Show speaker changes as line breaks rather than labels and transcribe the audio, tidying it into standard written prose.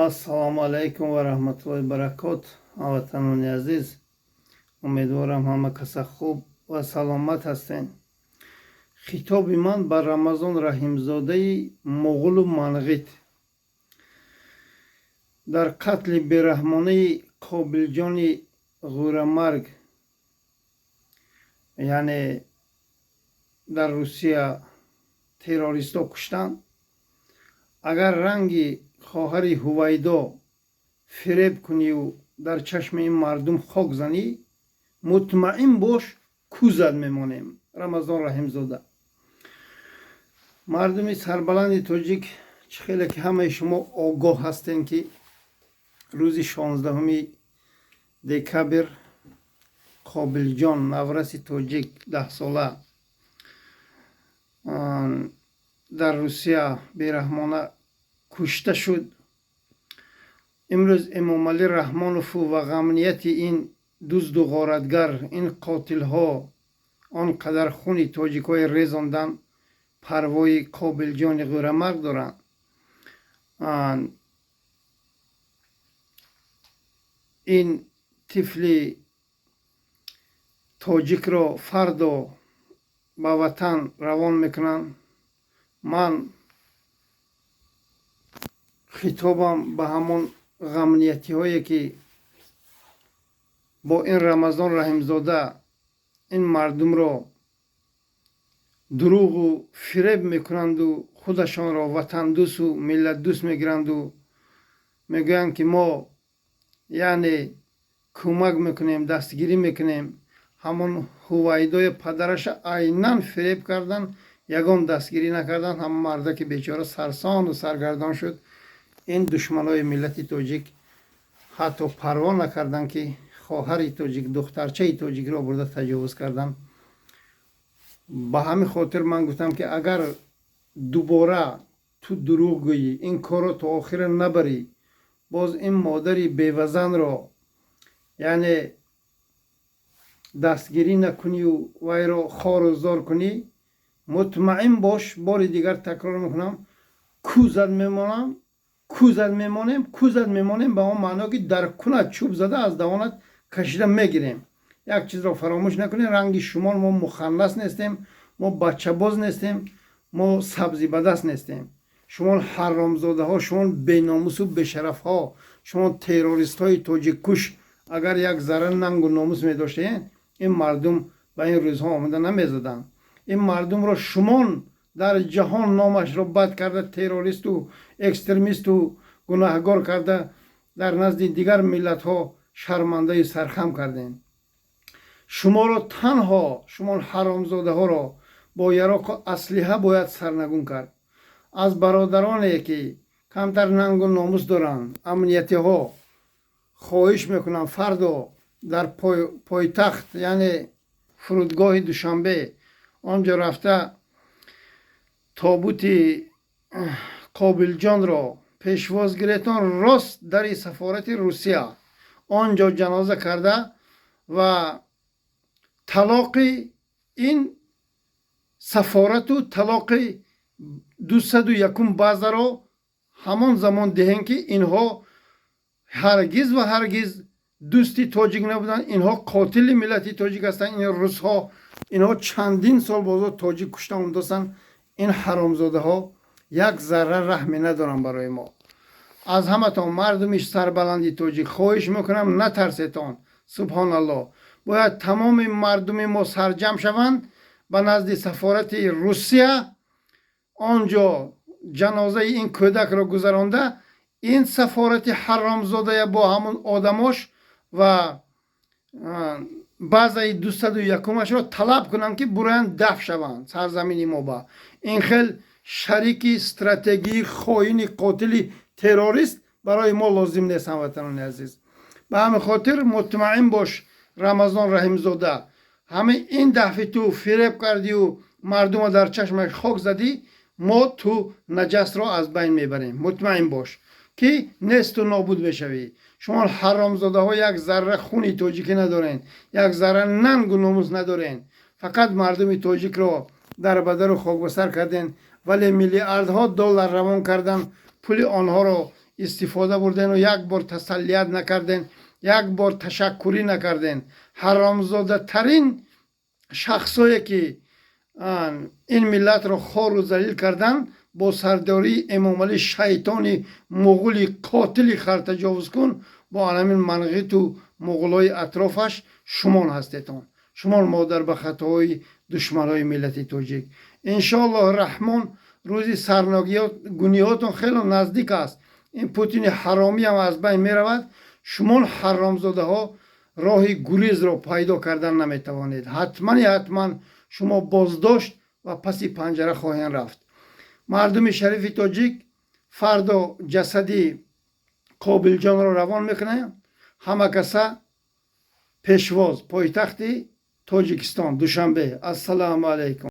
Ассалому алайкум ва раҳматуллоҳи баракот. Ҳамватанони азиз, умедворам, ҳама каса хуб ва саломат ҳастен. Хитоби ман ба Рамазон Раҳимзодаи муғулу манғит. Дар қатли бераҳмонаи Қобилҷони ғӯрамарг, яъне дар Русия террористҳо куштанд, агар ранги хоҳари Ҳувайдо фиреб кунию дар чашми ин мардум хок занӣ, мутмаин бош, кузат мемонем. Рамазон Раҳимзода, мардуми сарбаланди тоҷик, чӣ хеле ки ҳамаи шумо огоҳ ҳастем, ки рӯзи 16 декабр Қобилҷон, навраси тоҷик, 10сола, дар Русия бераҳмона кушта шуд. Имрӯз Эмомалӣ Раҳмонову ва ғамнияти ин дузду ғоратгар, ин қотилҳо он қадар хуни тоҷикҳое резондан, парвои Қобилҷони ғӯрамарг доранд? Ин тифли тоҷикро фардо ба ватан равон мекунанд. Ман хитобам ба ҳамон ғамниятиҳое, ки бо ин Рамазон Раҳимзода ин мардумро дурӯғу фиреб мекунанду худашонро ватандӯсту миллатдӯст мегиранду мегӯянд, ки мо, яъне, кӯмак мекунем, дастгирӣ мекунем. Ҳамон Ҳувайдои падараша айнан фиреб кардан, ягон дастгирӣ накардан. Ҳамон мардаки бечора сарсону саргардон шуд. Ин душманои миллати тоҷик ҳатто парво накарданд, ки хоҳари тоҷик, духтарчаи тоҷикро бурда таҷовуз карданд. Ба ҳамин хотир ман гуфтам, ки агар дубора ту дурӯғ гӯӣ, ин корро то охира набарӣ, боз ин модари бевазанро, яъне, дастгирӣ накунию вайро хору зор кунӣ, мутмаин бош, бори дигар такрор мекунам, кузат мемонам, кузат мемонем, кузат мемонем, ба он маъно, ки дар кунат чӯб зада, аз давонат кашида мегирем. Як чизро фаромӯш накунем: ранги шумо мо муханнас нестем, мо бачабоз нестем, мо сабзибадаст нестем. Шумо ҳаромзодаҳо, шумо беномусу бешарафҳо, шумо террористҳои тоҷиккуш, агар як зарра нангу номус медоштед, ин мардум ба ин рӯзҳо омода намезаданд. Ин мардумро шумон дар ҷаҳон номашро бад карда, террористу экстремисту гунаҳгор карда, дар назди дигар миллатҳо шармандаю сархам кардем. Шуморо танҳо, шумо ҳаромзодаҳоро, бо яроқу аслиҳа бояд сарнагун кард. Аз бародароне, ки камтар нангу номус доранд, амниятиҳо, хоҳиш мекунам, фардо дар пойтахт, яъне фурудгоҳи Душанбе, он ҷо рафта, тобути Қобилҷонро пешвоз гиретон, рост дари сафорати Русия он ҷо ҷаноза карда ва талоқи ин сафорату талоқи 201-ум базаро ҳамон замон диҳем, ки инҳо ҳаргиз ва ҳаргиз дӯсти тоҷик набуданд. Инҳо қотили миллати тоҷик ҳастанд. Ин русҳо, инҳо чандин сол бозо тоҷик кушта омдостанд. Ин ҳаромзодаҳо як зарра раҳме надоранд барои мо. Аз ҳаматон, мардуми сарбаланди тоҷик, хоҳиш мекунам, натарсетон. Субҳоналлоҳ, бояд тамоми мардуми мо сарҷамъ шаванд ба назди сафорати Русия, он ҷо ҷанозаи ин кӯдакро гузаронда, ин сафорати ҳаромзодая бо ҳамон одамош ва базаи 201-умашро талаб кунанд, ки буроянд, даф шаванд сарзамини мо. Ба ин хел шарики стратегии хоини, қотили, террорист барои мо лозим нест. Ҳамватанони азиз, ба ҳамин хотир мутмаин бош, Рамазон Раҳимзода, ҳамин ин дафъи ту фиреб кардию мардумо дар чашмаш хок задӣ, мо ту наҷасро аз байн мебарем. Мутмаин бош, ки несту нобуд мешавӣ. Шумо ҳаромзодаҳо як зарра хуни тоҷикӣ надорен, як зарра нангу номус надорен. Фақат мардуми тоҷикро дар бадару хокбасар карден, вале миллиардҳо доллар равон кардан, пули онҳоро. Истифода бурдену як бор тасаллият накарден, як бор ташаккурӣ накарден. Ҳаромзодатарин шахсое, ки ин миллатро хору залил кардан, бо сардории Эмомалӣ, шайтони муғули қотили хартаҷовузкун, бо анамин манғиту муғулҳои атрофаш, шумон ҳастетон. Шумон модарбахатҳои душманҳои миллати тоҷик. Иншоаллоҳ Раҳмон, рӯзи сарнагуниҳотон хело наздик аст. Ин Путини ҳаромиам аз байн меравад. Шумон ҳаромзодаҳо роҳи гурезро пайдо кардан наметавонед. Ҳатмани ҳатман шумо боздошт ва паси панҷара хоҳем рафт. Мардуми шарифи тоҷик, фардо ҷасади Қобилҷонро равон мекунем. Ҳама каса пешвоз, пойтахти Тоҷикистон, Душанбе. Ассалому алайкум.